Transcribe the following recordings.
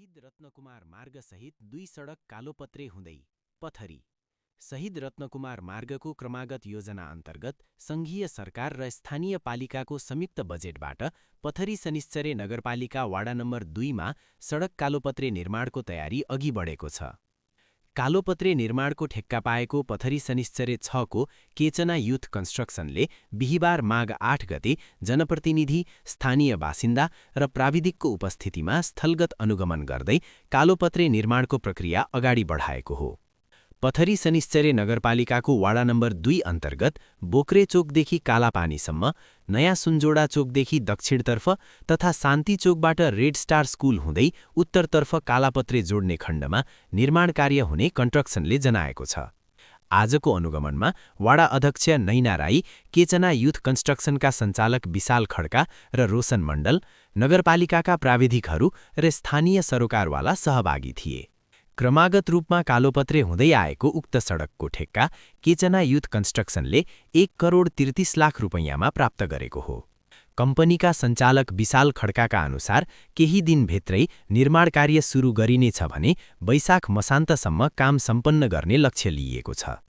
शहीद रत्नकुमार मार्गसहित 2 सडक कालोपत्रे हुँदै पथरी। शहीद रत्नकुमार मार्गको क्रमागत योजना अन्तर्गत सङ्घीय सरकार र स्थानीय पालिकाको संयुक्त बजेटबाट पथरी शनिश्चरे नगरपालिका वाडा नम्बर 2मा सडक कालोपत्रे निर्माणको तयारी अघि बढेको छ। कालोपत्रे निर्माणको ठेक्का पाएको पथरी शनिश्चरे 6को केचना युथ कन्स्ट्रक्सनले बिहिबार माघ 8 गते जनप्रतिनिधि, स्थानीय बासिन्दा र प्राविधिकको उपस्थितिमा स्थलगत अनुगमन गर्दै कालोपत्रे निर्माणको प्रक्रिया अगाडि बढाएको हो। पथरी शनिश्चरे नगरपालिकाको वाडा नम्बर 2 अन्तर्गत बोक्रे चोकदेखि कालापानीसम्म, नयाँ सुनजोडा चोकदेखि दक्षिणतर्फ तथा शान्ति चोकबाट रेड स्टार स्कुल हुँदै उत्तरतर्फ कालापत्रे जोड्ने खण्डमा निर्माण कार्य हुने कन्स्ट्रक्सनले जनाएको छ। आजको अनुगमनमा वाडा अध्यक्ष नैना राई, केचना युथ कन्स्ट्रक्सनका सञ्चालक विशाल खड्का र रोशन मण्डल, नगरपालिकाका प्राविधिकहरू र स्थानीय सरोकारवाला सहभागी थिए। क्रमागत रूपमा कालोपत्रे हुँदै आएको उक्त सडकको ठेक्का केचना युथ कन्स्ट्रक्सनले 1 करोड 33 लाख रुपैयाँमा प्राप्त गरेको हो। कम्पनीका सञ्चालक विशाल खड्काका अनुसार केही दिनभित्रै निर्माण कार्य सुरु गरिनेछ भने वैशाख मसान्तसम्म काम सम्पन्न गर्ने लक्ष्य लिइएको छ।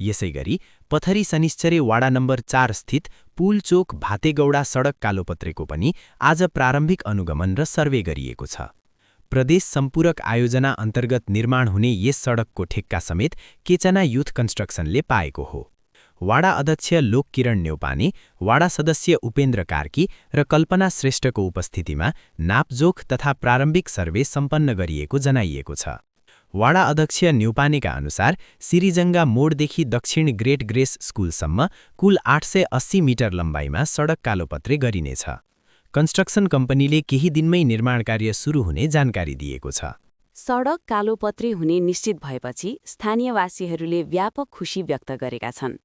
यसैगरी पथरी शनिश्चरे वाडा नम्बर 4 स्थित पुल चोक भातेगौडा सडक कालोपत्रेको पनि आज प्रारम्भिक अनुगमन र सर्वे गरिएको छ। प्रदेश सम्पूरक आयोजना अन्तर्गत निर्माण हुने यस सडकको ठेक्का समेत केचना युथ कन्स्ट्रक्सनले पाएको हो। वाडा अध्यक्ष लोककिरण न्यौपाने, वाडा सदस्य उपेन्द्र कार्की र कल्पना श्रेष्ठको उपस्थितिमा नापजोख तथा प्रारम्भिक सर्वे सम्पन्न गरिएको जनाइएको छ। वाडा अध्यक्ष न्यौपानेका अनुसार सिरिजङ्गा मोडदेखि दक्षिण ग्रेट ग्रेस स्कुलसम्म कुल 880 मिटर लम्बाइमा सडक कालोपत्रे गरिनेछ। कन्स्ट्रक्सन कम्पनीले केही दिनमै निर्माण कार्य सुरु हुने जानकारी दिएको छ। सडक कालोपत्रे हुने निश्चित भएपछि स्थानीयवासीहरूले व्यापक खुशी व्यक्त गरेका छन्।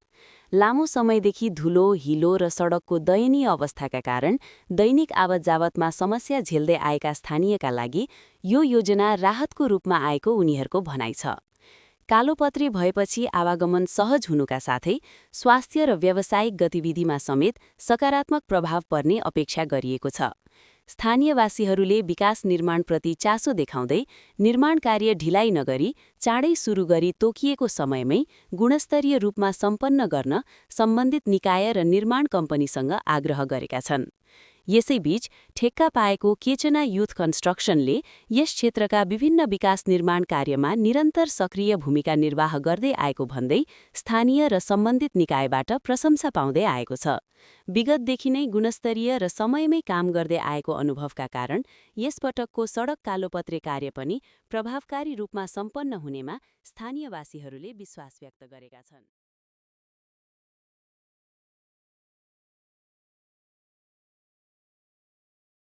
लामो समयदेखि धुलो, हिलो र सडकको दयनीय अवस्थाका कारण दैनिक आवतजावतमा समस्या झेल्दै आएका स्थानीयका लागि यो योजना राहतको रूपमा आएको उनीहरूको भनाइ छ। कालोपत्रे भएपछि आवागमन सहज हुनुका साथै स्वास्थ्य र व्यावसायिक गतिविधिमा समेत सकारात्मक प्रभाव पर्ने अपेक्षा गरिएको छ। स्थानीयवासीहरूले विकास निर्माणप्रति चासो देखाउँदै निर्माण कार्य ढिलाइ नगरी चाँडै सुरु गरी तोकिएको समयमै गुणस्तरीय रूपमा सम्पन्न गर्न सम्बन्धित निकाय र निर्माण कम्पनीसँग आग्रह गरेका छन्। यसैबीच ठेक्का पाएको केचना युथ कन्स्ट्रक्सनले यस क्षेत्रका विभिन्न विकास निर्माण कार्यमा निरन्तर सक्रिय भूमिका निर्वाह गर्दै आएको भन्दै स्थानीय र सम्बन्धित निकायबाट प्रशंसा पाउँदै आएको छ। विगतदेखि नै गुणस्तरीय र समयमै काम गर्दै आएको अनुभवका कारण यसपटकको सडक कालोपत्रे कार्य पनि प्रभावकारी रूपमा सम्पन्न हुनेमा स्थानीयवासीहरूले विश्वास व्यक्त गरेका छन्।